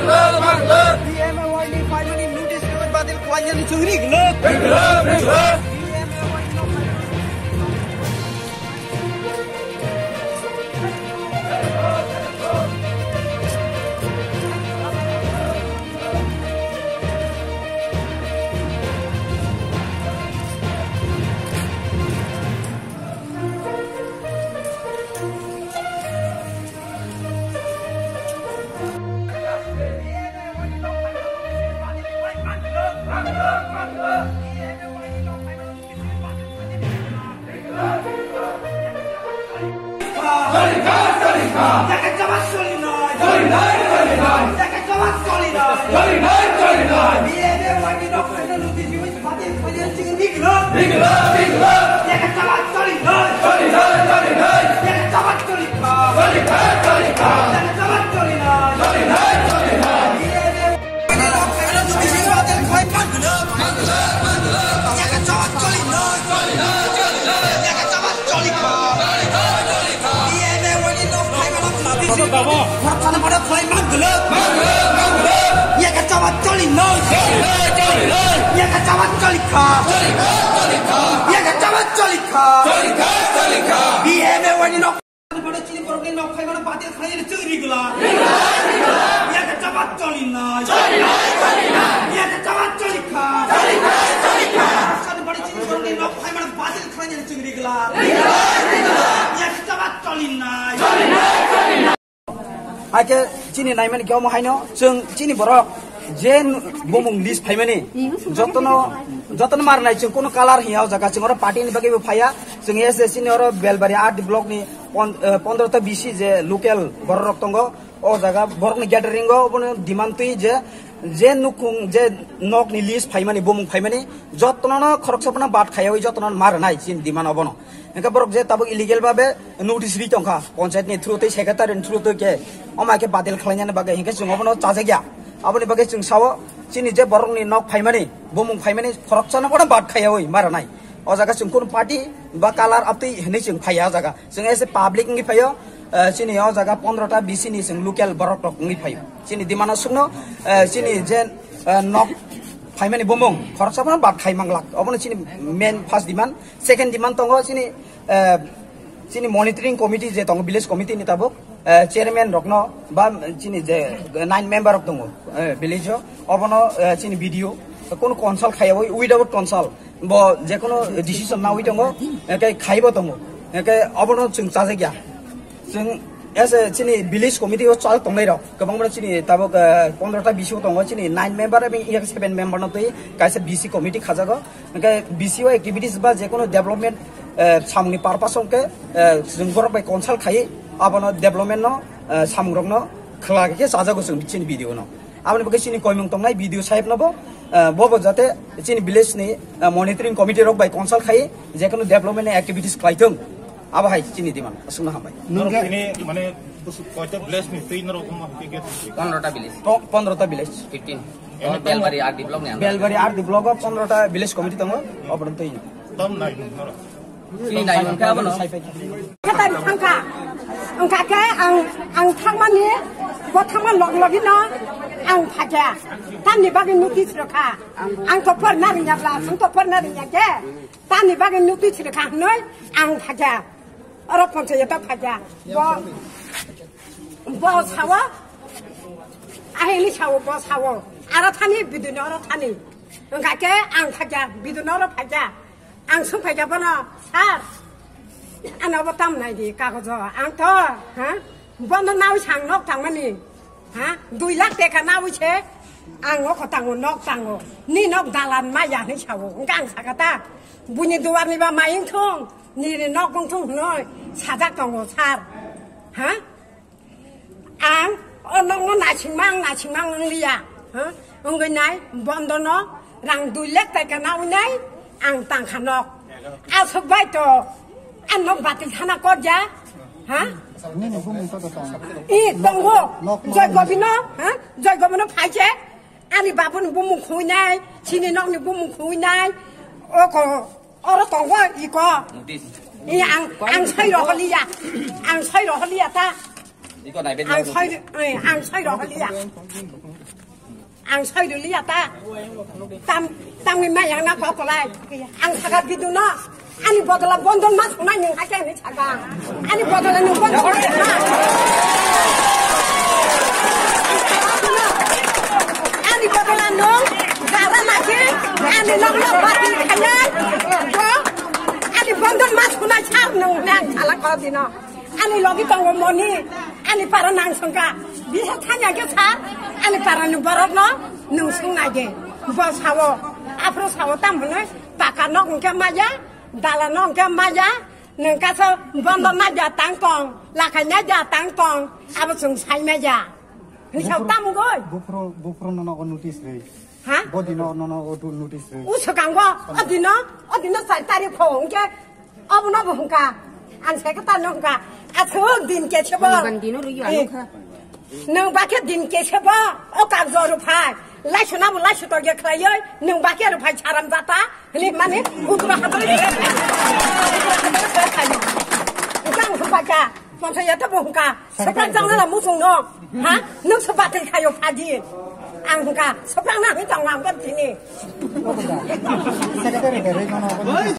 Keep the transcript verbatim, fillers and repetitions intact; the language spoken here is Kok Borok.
B M A Y ni phaimani notice rwui batil khlainani chwng ri glak. B M A Y ni B M A Y ni nok phaimani batil khlainani chwng ri glak. Yakhe chaba choli nai. Yakhe chaba choli kha. Sani bari chini borokni nok phaimani batil khlainani chwng ri glak. Yakhe chaba choli nai. Hakhe chini naimani khe omo haino chwng chini borok je bumung list phaimani jotono, jotono mar nai chwng kono color hiya o jaga chwng oro party ni bagwi bo phaiya. Chwng S S C ni oro Belbari R D block ni pon-, eh, pondro ta B C je local borok rok tongo, o jaga borok ni gathering o obono demand twi je, je nukhung je nok ni list phaimani, bumung phaimani jotono no khoroksa phano bad khaiyawi jotono ma rwnai chini demand obono. Hingke borok je tabuk illegal babe notice ri tongkha, panchayat ni through tei secretary ni through tei ke, omo hai khe batil khlainani bagwi, hingke chwng obono chajakya. Aboni bagwi chwng sao, chini je borok ni nok phaimani, bumung phaimani khoroksa no bono bad khaiyawi ma rwnai. O jaga chwng kunu party ba color abtwi hinwi chwng phaiya o jaga. Chwng as a public wngwi phaio, eh, chini o jaga pondro ta B C ni chwng local borok rok wngwi phaio. Chini demand o sukno, eh, chini je, eh, nok phaimani bumung khoroksa bono bad khai manglak. Obono chini main first demand. Second demand tongo chini, eh, chini monitoring committee je tongo, village committee ni tabuk, eh, chairman rokno ba chini je nine member rok tongo, eh, village o, obono, eh, chini B D O kono consult khaiyawi, without consult bo je kono decision nawi tongo, eh, kai khaibo tongo, eh, kai obono chwng chajakya. Chwng as a chini village committee o chal tongnai rok kwbangma chini tabuk, eh, pondro ta B C o tongo, chini nine member eba seven member no twi kaisa B C committee khajago. Hingke B C o activities ba je kono development, eh, samungni purpose hingke, eh, chwng borok bai consult khai abono development no, eh, samung rok no khwlai khe chajago chwng chini B D O no. Aboni bagwi chini koimung tongnai B D O saheb no bo, eh, bo bo jate chini village ni, eh, monitoring committee rok bai consult khai je kono development ni activities khlai thung. Abo hai chini demand. Aswkno hambai. Norok tini mane koita village ni twi norok omo hai khe pondro ta village. Po-, pondro ta village. Fifteen. Belbari R D block ni ang. Belbari R D block o pondro ta village committee tongo, obono twi. Tam nai norok. Chini nai mangkha abono. Khatari thangkha. Wngkha khe ang, ang thangmani, bo thangma log logino ang phakya. Tamni bagwi notice rwkha. Ang to porna rwngya bla, chwng to porna rwngya khe. Tamni bagwi notice rwkha hwnwi ang phakya. Oro panchayat o phakya. Bo, bo sawa. Ahini sawo, bo sawo. Aro thani, bidino oro thani. Wngkha khe ang phakya, bidino oro phakya. Ang swng phakya bono, "Sir, ano bo tam nai di kagojo." Ang to, ha? Bono nawi sang nok tangmani. Ha? Dui lakh teka nawi se ang o kho tango, nok tango. Ni nok dalan ma ya hinwi sawo. Wngkha ang saka ta. Buini duar ni ba mai wngthung. Nini nok wngthung hwnwi sajak tongo, sir. Ha? Ang o nokno naisingma, ang naisingma wng liya. Ha? Wngwi nai, bondo no rang dui lakh teka nawi nai, ang tangkha nok. Aswk bai to, ang nok batil thana kor ja. Ha? Nini bumung to to tong. I, tongo. Nok Joy no Gobino, ha? Joy Gobino phai se. Ani babuni bumung khui nai, chini nokni bumung khui nai. O ko, oro tongo iko. Notice. I ang, ang soi roholiya. Ang soi roholiya ta. Iko nai bed Ang nai soi, eh, ang soi roholiya. Ang soi rwliya ta. Tam, tamni mayang na kok kolai. Ang saka bidu no. Ani bodola bondon mas kunai nwng hai khe hinwi saka. Ani bodola nwng bondon mas kunai. Ani bodola nwng jara lagi. Ani nok nok bati khainai. Bo ani bondon mas kunai sar nwng nang sala ko dino. Ani logi tongo moni, ani para nang songka. Bisa thanya ke sar, ani para ni borok no nung sung nai de. Bo sawo, afro sawo tam hwnwi, paka nok hwnkhe maya, dala nok hwnkhe maya, nung kaso bondo naja tang tong, lakhai naja tang tong, abo chwng sai maya. Ni sao tam goi. Bufro, bufro no nogo notice rei. Ha? Bodi no, no, no, o du notice rei. U swkango, o dino, o dino char tarik pho hwnkhe, obo no bo hwnkha. Ang sai khe ta no hwnkha. Aswk din khe sebo. Ban dino rui Eh. Ano kha. Nwng bakhe din khe sebo, o kagjo rw phai. Laisona bo laisu to ge khlaioi, nwng bakhe rw phai charam jata. Hini mani, utra hatai. Utra hatai. Utra hatai. Utra hatai. Ponsayat bo hwnkha, Secretary. Swprak jang nala muchung no. Ha? Nwng se bathai khayo phaji. Ang hwnkha, swprak na hwnkha ang bantini. Secretary bai rwi mano.